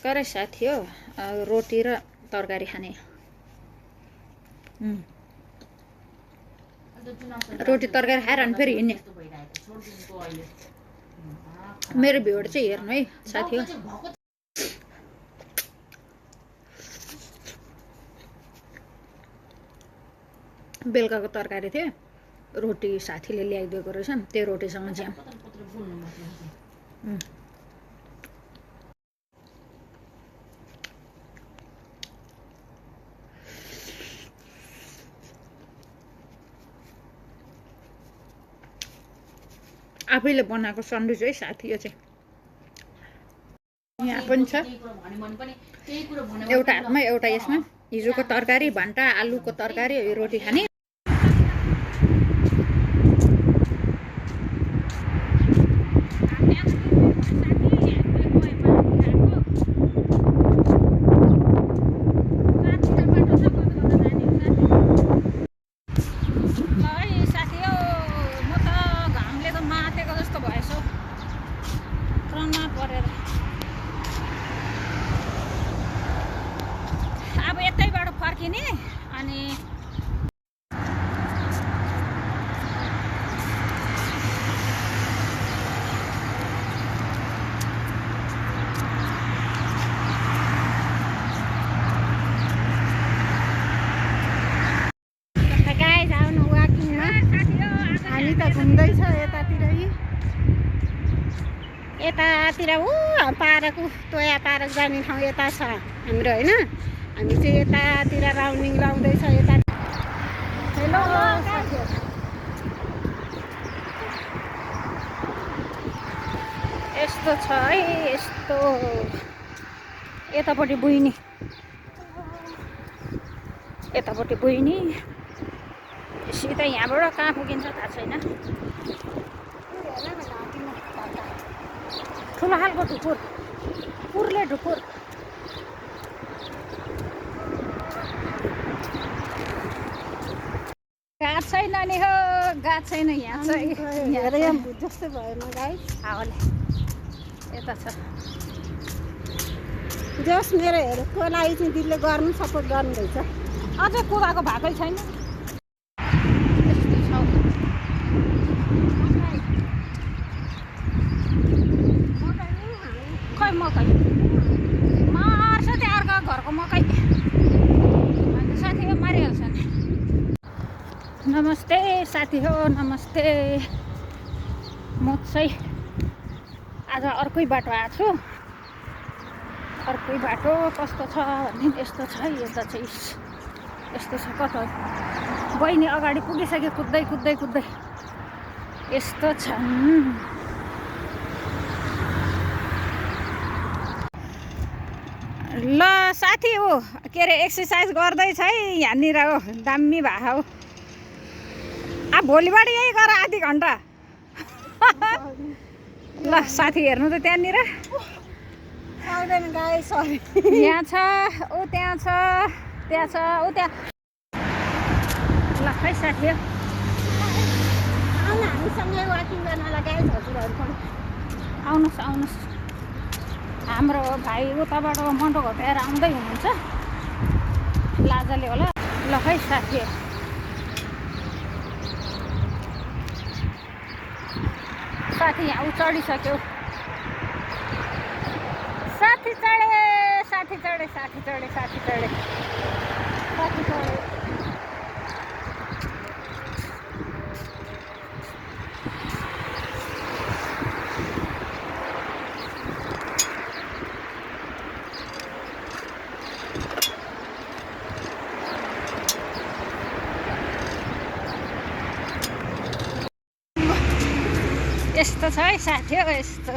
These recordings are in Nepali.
करे साथी हो रोटी र तरकारी खाने रोटी तरकारी खाएर अनि फेरि हिँड्ने मेरो भिडियो चाहिँ हेर्नु है साथी हो बेलुकाको तरकारी थियो रोटी साथीले ल्याइदिएको रहेछ त्यो रोटीसँग ज्याम आफैले बनाएको सन्डविच है साथी यो चाहिँ यहाँ पनि छ एउटा हातमा एउटा यसमा हिजोको तरकारी भान्टा आलुको तरकारी रोटी खाने अब यतैबाट फर्किने अनि गाइस आउनु वाकिङमा हामी त घुम्दैछ यतातिर ऊ पार्क तोया पार्क जाने ठाउँ यता छ हाम्रो होइन हामी चाहिँ यतातिर राउन्डिङ लाउँदैछ यता हेलो यस्तो छ है यस्तो यतापट्टि बुइनी सिधै यहाँबाट कहाँ पुगिन्छ थाहा छैन ठुलो खालको ढुकुरले ढुकुर गाछ छैन नि हो गाछ छैन यहाँ चाहिँ जस्तै भएन गाइस हावाले यता छ जस मेरो हेरेको लागि चाहिँ दिदीले गर्नु सपोर्ट गर्नुहुँदैछ अझै कुदाको भएकै छैन खै मकै मार्छ त्यो अर्को घरको मकै अन्त साथी हो मारिहाल्छ नि नमस्ते साथी हो नमस्ते म चाहिँ आज अर्कै बाटो आएको छु अर्कै बाटो कस्तो छ भने यस्तो छ यता चाहिँ यस्तो छ कता बहिनी अगाडि पुगिसक्यो कुद्दै यस्तो छन् ल साथी हो के अरे एक्सर्साइज गर्दैछ है यहाँनिर हो दामी भएको हो अब भोलिबाट यही गर आधी घन्टा ल साथी हेर्नु त त्यहाँनिर यहाँ छ ऊ त्यहाँ छ ऊ त्यहाँ ल खै साथी हो हामीसँगै वाकिङ गर्नलाई गाइस हजुरहरू पनि आउनुहोस् हाम्रो भाइ उताबाट मन्टो घटाएर आउँदै हुनुहुन्छ लाजाले होला ल खै साथी यहाँ ऊ चढिसक्यो साथी चढे यस्तो छ है साथी हो यस्तो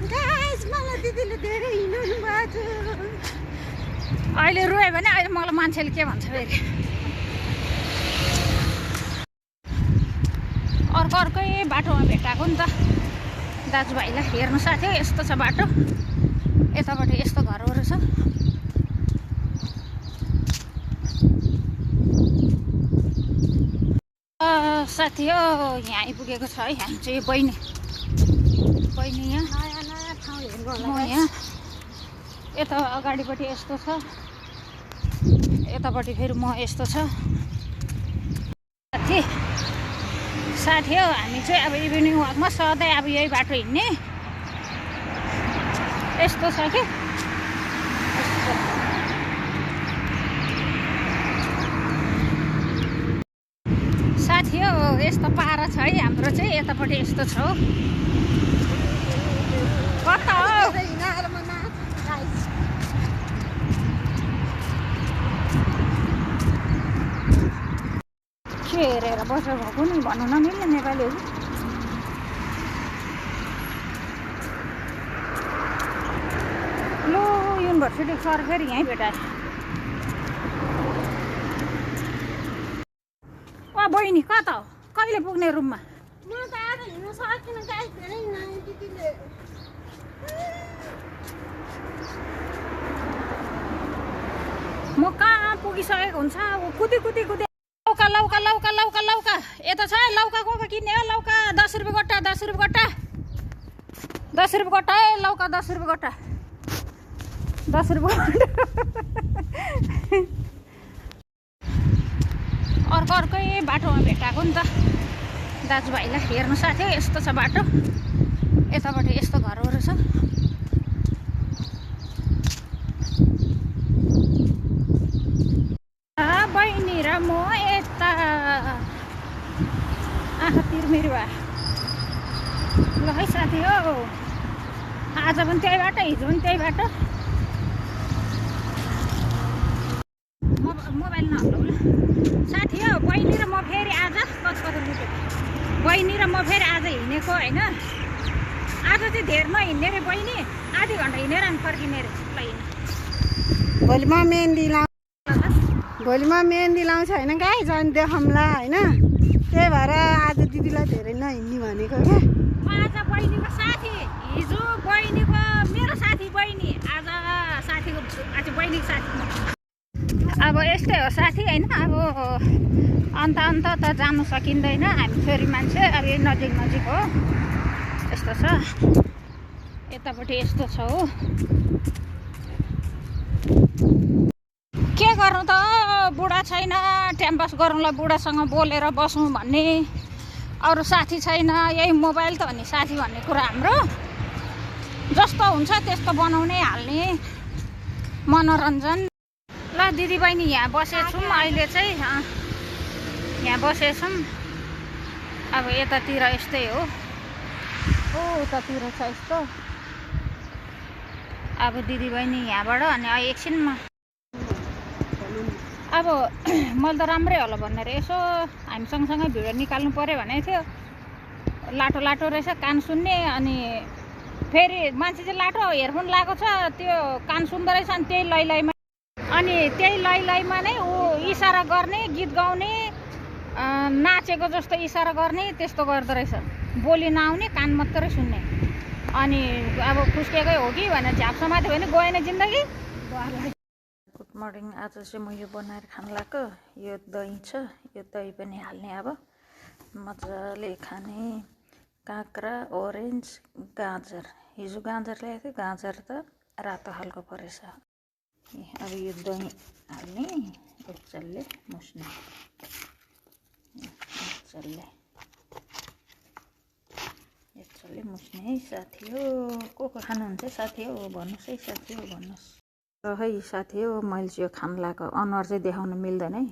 गाइस मलाई दिदीले धेरै हिँड्नु भएको अहिले रोयो भने अहिले मलाई मान्छेले के भन्छ फेरि अर्कै बाटोमा भेटाएको नि त दाजुभाइलाई हेर्नु साथी हो यस्तो छ बाटो यताबाट यस्तो घरहरू छ साथी हो यहाँ आइपुगेको छ है हामी चाहिँ बहिनी यहाँ नयाँ ठाउँ हेर्नु म यहाँ यता अगाडिपट्टि यस्तो छ, यतापट्टि फेरि म यस्तो छ। साथी हो, हामी चाहिँ अब इभिनिङ वाकमा सधैँ अब यही बाटो हिँड्ने यस्तो छ कि साथी हो। यस्तो पारा छ है हाम्रो चाहिँ, यतापट्टि यस्तो छ हो। कता हो के हेरेर बसेर भएको नि भन्नु नमिल्ने नेपालीहरू। लो युनिभर्सिटी सर फेरि यहीँ भेटाए। बहिनी कता हो, कहिले पुग्ने रुममा? म त आज हिँड्न सकिनँ गाइस, धेरै दिदीले म कहाँ पुगिसकेको हुन्छ। कुदी कुदी कुदी लौका लौका लौका लौका लौका यता छ। लौका को किन्ने हो? लौका 10 रुपियाँ गोटा, 10 रुपियाँ गोटा, 10 रुपियाँ गोटा है लौका, 10 रुपियाँ गोटा, 10 रुपियाँ गोटा। अर्कै बाटोमा भेटाएको नि त दाजुभाइलाई। हेर्नु साथी यस्तो छ बाटो, यतापट्टि यस्तो घरहरू छ। बहिनी र म यता आँखा तिरमिर भयो ल है साथी हो। आज पनि त्यही बाटो, हिजो पनि त्यही बाटो। मोबाइल नहल्लाउ ल साथी हो। बहिनी र म फेरि आज कस्तो लुट्यो। बहिनी र म फेरि आज हिँडेको होइन। आज चाहिँ धेर नहिँड्ने रे बहिनी, आधी घन्टा हिँडेर अनि फर्किने रे। ल हिँड। भोलिमा मेहन्दी लाउँछ होइन गाई, झन् देखाउँला होइन। त्यही भएर आज दिदीलाई धेरै नहिँड्ने भनेको क्या। आज बहिनीको साथी, हिजो बहिनीको मेरो साथी बहिनी, आज साथीको आज बहिनीको साथी। अब यस्तै हो साथी होइन। अब अन्त त जानु सकिँदैन, हामी छोरी मान्छे। अब यही नजिक नजिक हो, यस्तो छ। यतापट्टि यस्तो छ हो। के गर्नु त, बुढा छैन, टाइम पास गरौँला बुढासँग बोलेर बसौँ भन्ने। अरू साथी छैन, यही मोबाइल त हो नि साथी भन्ने कुरा हाम्रो। जस्तो हुन्छ त्यस्तो बनाउनै हाल्ने मनोरञ्जन। ल दिदीबहिनी यहाँ बसेछौँ अहिले चाहिँ, यहाँ बसेछौँ। अब यतातिर यस्तै हो, उतातिर छ यस्तो। अब दिदीबहिनी यहाँबाट अनि एकछिनमा अब मैले त राम्रै होला भनेर यसो हामी सँगसँगै भिडियो निकाल्नु पऱ्यो भनेको थियो। लाटो लाटो रहेछ कान सुन्ने, अनि फेरि मान्छे चाहिँ लाटो हेडफोन लगाएको छ, त्यो कान सुन्दो रहेछ। अनि त्यही लैलैमा नै ऊ इसारा गर्ने, गीत गाउने, नाचेको जस्तो इसारा गर्ने, त्यस्तो गर्दो रहेछ। बोली नआउने, कान मात्रै सुन्ने। अनि अब खुस्केकै हो कि भनेर झ्याप्सो माथि भने गएन जिन्दगी। Good morning. आज चाहिँ म यो बनाएर खानु लाग्यो। यो दही छ, यो दही पनि हाल्ने। अब मजाले खाने। काँक्रा, ओरेन्ज, गाजर। हिजो गाजर ल्याएको थियो, गाजर त रातो खालको परेछ। अब यो दही हाल्ने, मजाले मुस्ने, मजाले मुस्ने है साथी हो। को खानुहुन्छ साथी हो भन्नुहोस् है, साथी हो भन्नुहोस्। र है साथी हो, मैले चाहिँ यो खानु लाग्यो। अनुहार चाहिँ देखाउन मिल्दैन है।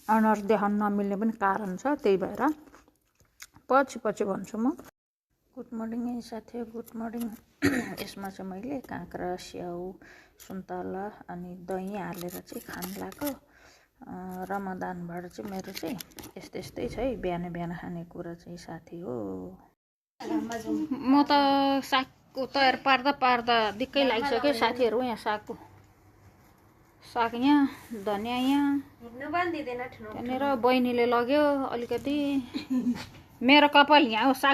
अनुहार देखाउन नमिल्ने पनि कारण छ, त्यही भएर पछि भन्छु म। गुड मर्निङ है साथी हो, गुड मर्निङ। यसमा चाहिँ मैले काँक्रा, स्याउ, सुन्तला अनि दही हालेर चाहिँ खानु लाग्यो। रमदानबाट चाहिँ मेरो चाहिँ यस्तै छ है, बिहान खाने कुरा चाहिँ साथी हो। म त सागको तयार पार्दा दिक्कै लागिसक्यो साथीहरू। यहाँ साग यहाँ, धनियाँ यहाँ, त्यहाँनिर बहिनीले लग्यो अलिकति। मेरो कपाल यहाँ हो साग